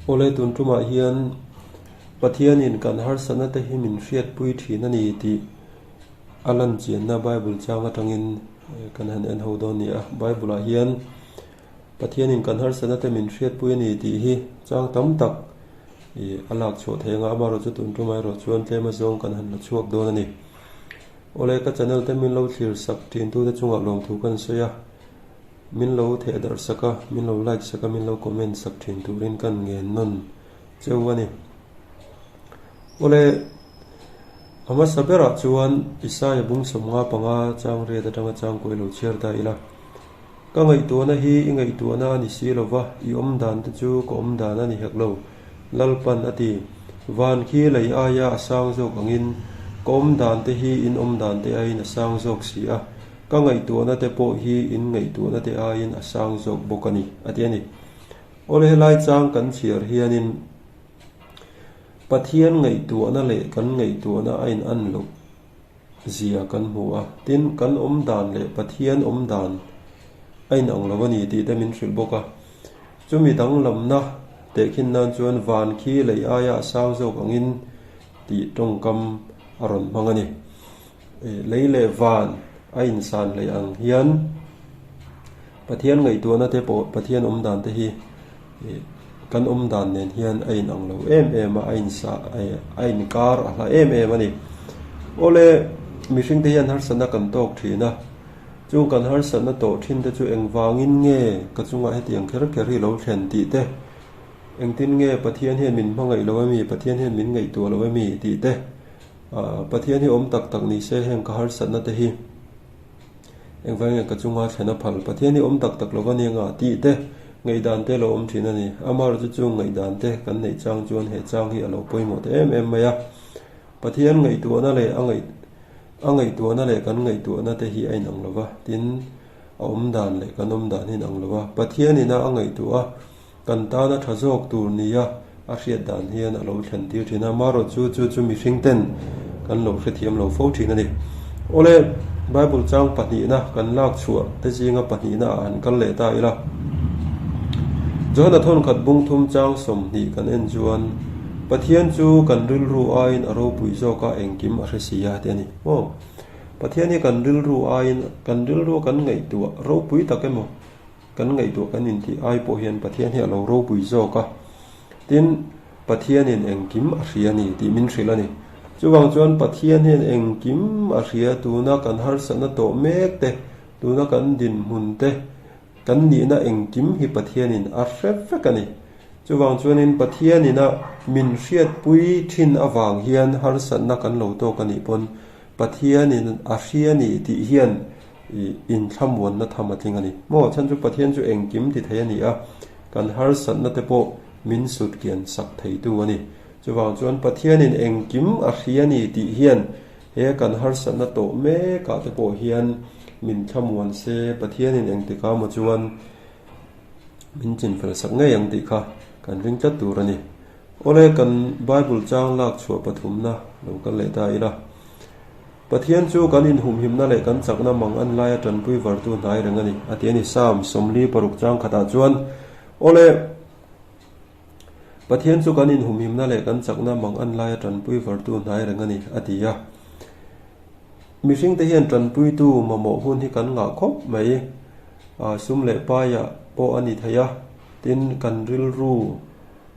Awle tun tumah hian Pathianin kan harsatna te hi min hriatpui thin a ni tih a lan chianna Bible chang atangin kan han en ho dawn ni a. Bible ah hian Pathianin kan harsatna te min hriatpui a ni tih hi chang tam tak a lak chhuah thei anga amaherawhchu tun tumah erawh chuan tlem azawng kan han la chhuak dawn a ni. Awle ka channel te min lo thlir sak thin tute chungah lawmthu kan sawi a, min lo theh darh sak a, min lo like sak a, min lo comment sak thin turin kan ngen nawn cheu a ni. Awle a hmasa berah chuan Isaia bung 55 chang riat atanga changkuai lo chhiar ta ila. Ka ngaihtuahna hi i ngaihtuahna a ni si lo va, i awm dan te chu ka awm dan a ni hek lo, Lalpan a ti. Van khi lei aia a sang zawk angin, ka awm dan te hi in awm dan te aiin a sang zawk si a, ka ngaihtuahna te pawh hi in ngaihtuahna te aiin a sang zawk bawk a ni, a ti a ni. Awle helai chang kan chhiar hianin Pathian ngaihtuahna leh kan ngaihtuahna a in an loh. zia kan hmu a, tin, kan awm dan leh Pathian awm dan a inang lo a ni tih te min hrilh bawk a. Chumi danglamna tehkhin nan chuan van khi lei aia a sang zawk angin tih tawngkam a rawn hmang a ni. Lei leh van a insan hleih ang hian Pathian ngaihtuahna te pawh Pathian awm dan te hi kan awm dan nen hian a inang lo em em a, a insa a inkar a hla em em a ni. Awle mihring te hian harsatna kan tawk thin a, chung kan harsatna tawh thin te chu engvangin nge ka chungah hetiang kher kher hi lo thlen tih te, engtin nge Pathian hian min hmangaih lo emi, Pathian hian min ngaihtuah lo emi tih te, Pathian hi awm tak tak ni se heng ka harsatna te hi. Engvang nge ka chunga thlen a phal? Pathian hi awm tak tak lo va nia nga tih te, ngaihdan te lo awm thin a ni. Amaherawhchu chu ngaihdan te kan neih chang chuan he chang hi a lo pawimawh ta em em mai a. Pathian ngaihtuahna leh a ngaih a ngaihtuahna leh kan ngaihtuahna te hi a inang lo va, tin a awm dan leh kan awm dan hi a inang lo va. Pathian ina a ngaihtuah a, kan tana tha zawk tur nia a hriat dan hian a lo thlen tir thin a, amaherawhchu chu chu mihring ten kan lo hrethiam lo fo thin a ni. Awle, Bible chang pahnihna kan lak chhuah te zinga pahnihna ah han kal leh ta ila. Johana thawnkhat bung thum chang 20 kan en chuan Pathian chu kan rilru aiin a ropui zawk a engkim a hre si a ti a ni. Aw, Pathian hi kan rilru aiin kan rilru a kan ngaihtuah ropui tak emaw? Kan ngaihtuah kan intih ai pawh hian Pathian hi a lo ropui zawk a, tin, Pathianin engkim a hria a ni tih min hrilh a ni. Chuvang chuan Pathian hian engkim a hria, tuna kan harsatna tawh mek te, tuna kan dinhmun te, kan nihna engkim hi Pathianin a hre vek a ni. Chuvang chuanin Pathianina min hriatpui thin avang hian harsatna kan lo tawk a nih pawn Pathianin a hria a ni tih hian I inthlamuanna tham a tling a ni. Maw chhan chu Pathian chu engkim ti thei a ni a, kan harsatna te pawh min sut kian sak theitu a ni. Chuvang chuan Pathianin engkim a hria a ni tih hian he kan harsatna tawh mekah te pawh hian min thlamuan se, Pathianin engtikah maw chuan min chinfel sak ngei ang tih kha kan ring tlat tur a ni. Awle kan Bible chang lak chhuah pathumna lo kal leh ta ila. Pathian chu kan inhumhimna leh kan chakna mang an laia tanpui vartu hnai reng a ni, a ti a ni. Psalm 46 chang khatah chuan, Awle, Pathian chu kan inhumhimna leh kan chakna mang an laia tanpui vartu hnai reng a ni, a ti a. Mihringte hian tanpuitu mamawh hun hi kan ngah khawp mai. Sum leh paiah pawh a ni thei a, tin kan rilru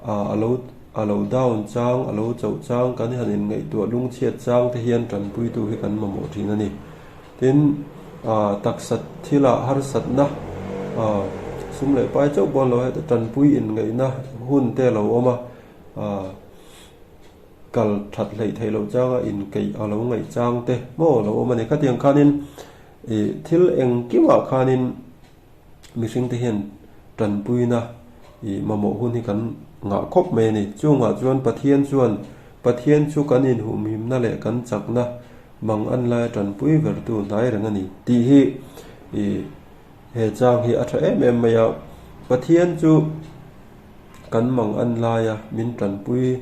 A lo a lo down chang, a lo chauh chang, kan han inngaihtuah lungchhiat chang te hian tanpuitu hi kan mamawh thin a ni. Tin, a taksa thilah harsatna, a sum leh pai chauh pawh an lo heta tanpui inngaihna hun te a lo awm a, a kal that hleih theih loh changa inkeih a lo ngaih chang te maw a lo awm a ni. Khatiang khanin ih thil engkimah khanin mihringte hian tanpuina ih mamawh hun hi kan ngah khawp mai a ni. Chungah chuan Pathian chuan Pathian chu kan inhumhimna leh kan chakna mang an laia tanpui vertu hnai reng a ni tih hi ih he chang hi a tha em em mai a. Pathian chu kan mang an laia min tanpui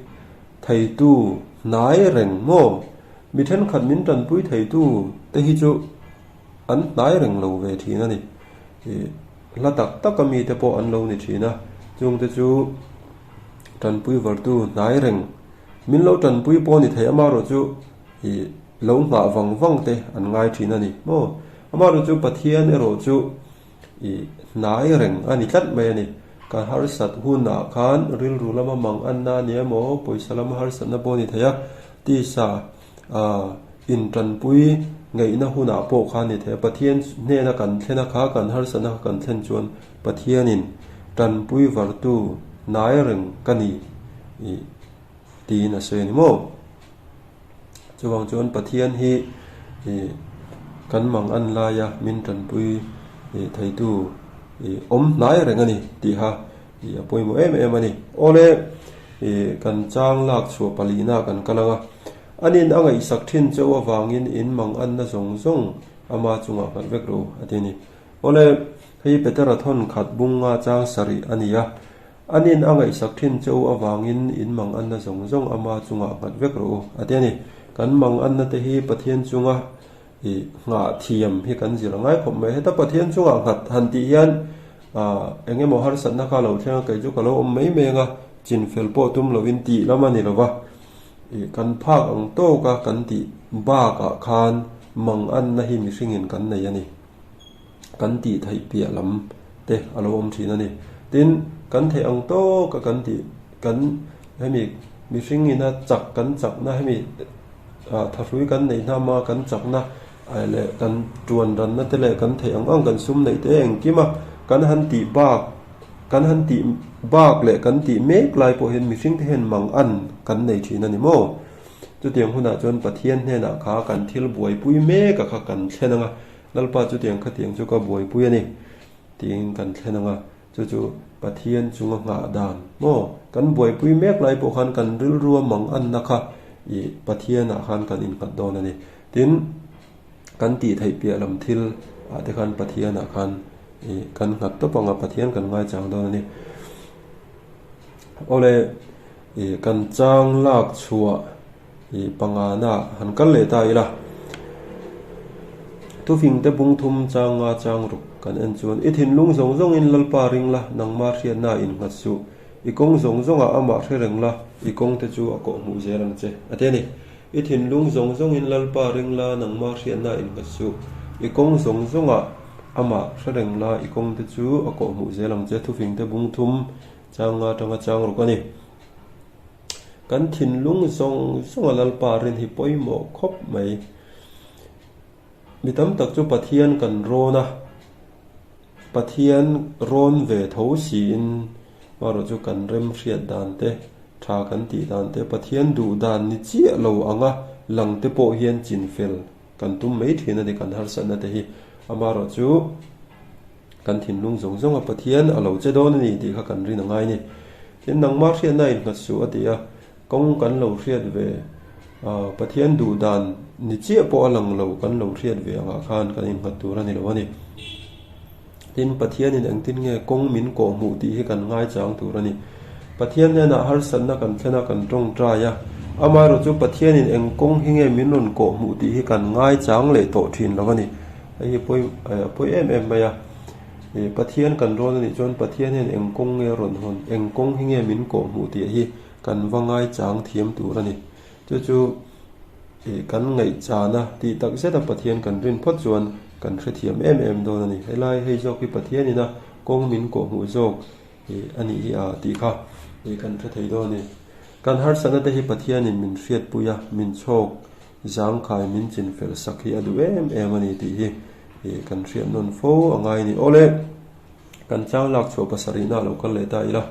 theitu hnai reng maw? Mi thenkhat min tanpui theitu te hi chu An hnai reng lo ve thin a ni. Ih, hla tak taka mite pawh an lo ni thin a, chungte chu Tanpui vartu hnai reng. Min lo tanpui pawh ni thei amaherawh chu ih lo nghah vang vang te an ngai thin a ni maw. Amaherawh chu Pathian erawh chu ih hnai reng a ni tlat mai a ni. Kan harsat hunah khan rilru lama mang anna a ni emaw pawisa lama harsatna pawh a ni thei a, tisa ah intanpui ngaihna hunah pawh khan a ni thei a. Pathian hnena kan thlen a kha kan harsatna kha kan thlen chuan Pathianin tanpui vartu hnai reng ka ni ih tiin a sawi a ni maw? Chuvang chuan Pathian hi ih kan mang an laia min tanpui ih theitu ih awm hnai reng a ni tiha ih a pawimawh em em a ni. Awle ih kan chang lak chhuah palihna kan kal ang a, anin a ngaihsak thin chauh avangin in mang anna zawng zawng ama chungah nghat vek rawh u a ti a ni. Awle, hei Petera thawn khat bunga chang sarih a ni a. Anin a ngaihsak thin che u avangin in mang anna zawng zawng ama chungah nghat vek rawh u, a ti a ni. Kan mang anna te hi Pathian chunga i nghah thiam hi kan zir a ngai khawp mai. Heta Pathian chungah nghat han tih hian eng emaw harsatna kha lo thleng a, kei chu ka lo awm mai mai anga chinfel pawh tum lovin tih lam a ni lo va. Kan phak ang tawka kan tih bakah khan mang anna hi mihringin kan nei a ni. Kan tih theih piah lam te a lo awm thin a ni. Tin, kan theih ang tawka kan tih kan hemi mihring ina chak kan chakna hemi ah thahrui kan neih hnama kan chakna leh kan tuan ranna te leh kan theih ang ang kan sum neih te engkim a kan han tih bak kan han tih bak leh kan tih mek lai pawh hian mihring te hian mang an kan nei thin a ni maw? Chutiang hunah chuan Pathian hnenah kha kan thil buaipui mek a kha kan thlen ang a, Lalpa chutiang khatiang chu ka buaipui a ni tiin kan thlen ang a, chu chu Pathian chunga nghah dan maw? Kan buaipui mek lai pawh khan kan rilrua mang anna kha ih Pathianah khan kan innghat dawn a ni. Tin, kan tih theih piah lam thil ah te khan Pathianah khan ih kan nghat tawp ang a, Pathian kan ngaichang dawn a ni. Awle ih kan chang lak chhuah ih pangana han kal leh ta ila. Thufing te bung thum chang nga chang ruk kan en chuan i thinlung zawng zawng in Lalpa ring la nangma hriatna in nghat suh. I kawng zawng zawng ah amah hre reng la i kawng te chu a kawh hmuh zel ang che a ti a ni. I thinlung zawng zawng in Lalpa ring la nangma hriatna in nghat suh. I kawng zawng zawng ah amah hre reng la i kawng te chu a kawh hmuh zel ang che. Thufing te bung thum chang nga tanga chang ruk a ni. Kan thinlung zawng zawnga Lalpa rin hi pawimawh khawp mai. Mi tam tak chu Pathian kan rawn a, Pathian rawn ve tho siin marawh chu kan remhriat dan te, tha kan tih dan te, Pathian duh dan ni chiah lo anga lang te pawh hian chinfel kan tum mai thin a ni kan harsatna te hi. Amarawh chu Kan thinlung zawng zawnga Pathian a lo che dawn a ni tih kha kan rin a ngai a ni. Tin, nangmah hriatna a innghat suh a ti a, kawng kan lo hriat ve a, Pathian duh dan ni chiah pawh a lang lo kan lo hriat ve angah khan kan innghat tur a ni lo a ni. Tin, Pathianin engtin nge kawng min kawhhmuh tih hi kan ngaichang tur a ni. Pathian hnenah harsatna kan thlen a, kan tawngtai a, amaherawhchu Pathianin eng kawng hi nge min rawn kawhhmuh tih hi kan ngaichang leh tawh thin lo a ni. Hei hi pawi a pawi em em mai a, ih Pathian kan rawn a nih chuan Pathian hian eng kawng nge a rawn hawn, eng kawng hi nge min kawh hmuh tih hi kan va ngaichang thiam tur a ni. Chu chu ih kan ngaihchana tih tak zeta Pathian kan rin phawt chuan kan hrethiam em em dawn a ni. Helai hei zawk hi Pathianina kawng min kawh hmuh zawk ih a nih hi a tih kha ih kan hre thei dawn a ni. Kan harsatna te hi Pathianin min hriatpui a, min chhawk Zangkhai min chin fel sak hi a duh em em a ni tih hi ih kan hriat nawn fo a ngai a ni. Awle, kan chang lak chhuah pasarihna a lo kal leh ta ila.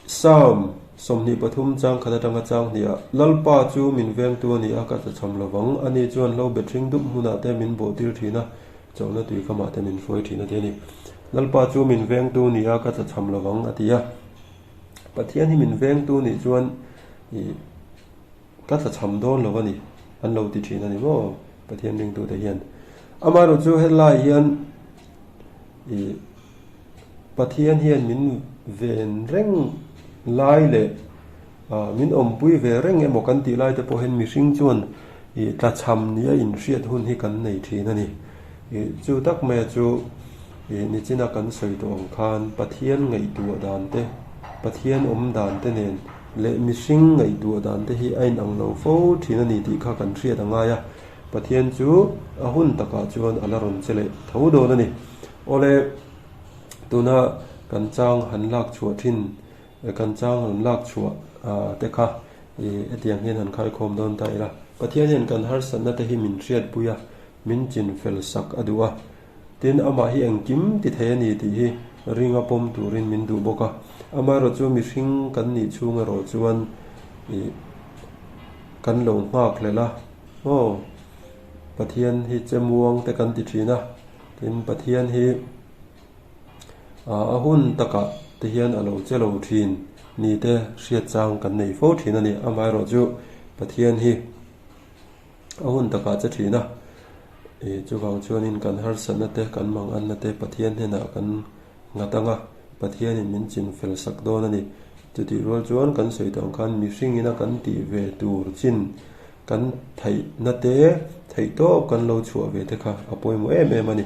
Psalm 23 chang khat atanga chang hnih ah, Lalpa chu min vengtu a ni a, ka tlachham lovang. Ani chuan hlo bet hring dup hmunah te min bawhtir thin a, chawlhna tui kamah te min hruai thin a ti a ni. Lalpa chu min vengtu a ni a, ka tlachham lovang a ti a. Pathian hi min vengtu nih chuan ih Ka tlachham dawn lo a ni, an lo ti thin a ni maw Pathian ringtute hian. Amaherawh chu helai hian ih Pathian hian min ven reng lai leh ah min awmpui ve reng emaw kan tih lai te pawh hian mihring chuan ih tlachham nia inhriat hun hi kan nei thin a ni. Ih chu tak maia chu ih nichina kan sawi tawh ang khan Pathian ngaihtuah dan te. Pathian awm dan te nen leh mihring ngaihtuah dan te hi a inang lo fo thin a ni tih kha kan hriat a ngai a. Pathian chu a hun takah chuan a la rawn che leh tho dawn a ni. Awle, tuna kan chang han lak chhuah thin, kan chang rawn lak chhuah te kha hetiang hian han khaikhawm dawn ta ila. Pathian hian kan harsatna te hi min hriatpui a, min chinfel sak a duh a. Tin, amah hi engkim ti thei a ni tih hi ringa pawm turin min duh bawk a. Amaherawhchu mihring kan nih chhung erawh chuan ih kan lo nghak hlelh a, aw Pathian hi che muang te kan ti thin a, tin Pathian hi a hun takah te hian a lo che lo thin ni te hriat chang kan nei fo thin a ni. Amaherawhchu Pathian hi. A hun takah che thin a, ih chuvang chuanin kan harsatna te, kan manganna te Pathian hnenah kan nghat ang a, Pathianin min chin fel sak dawn a ni. Chutih rual chuan kan sawi tawh ang khan mihringina kan tih ve tur chin kan theihna te, theih tawp kan lo chhuah ve te kha a pawimawh em em a ni.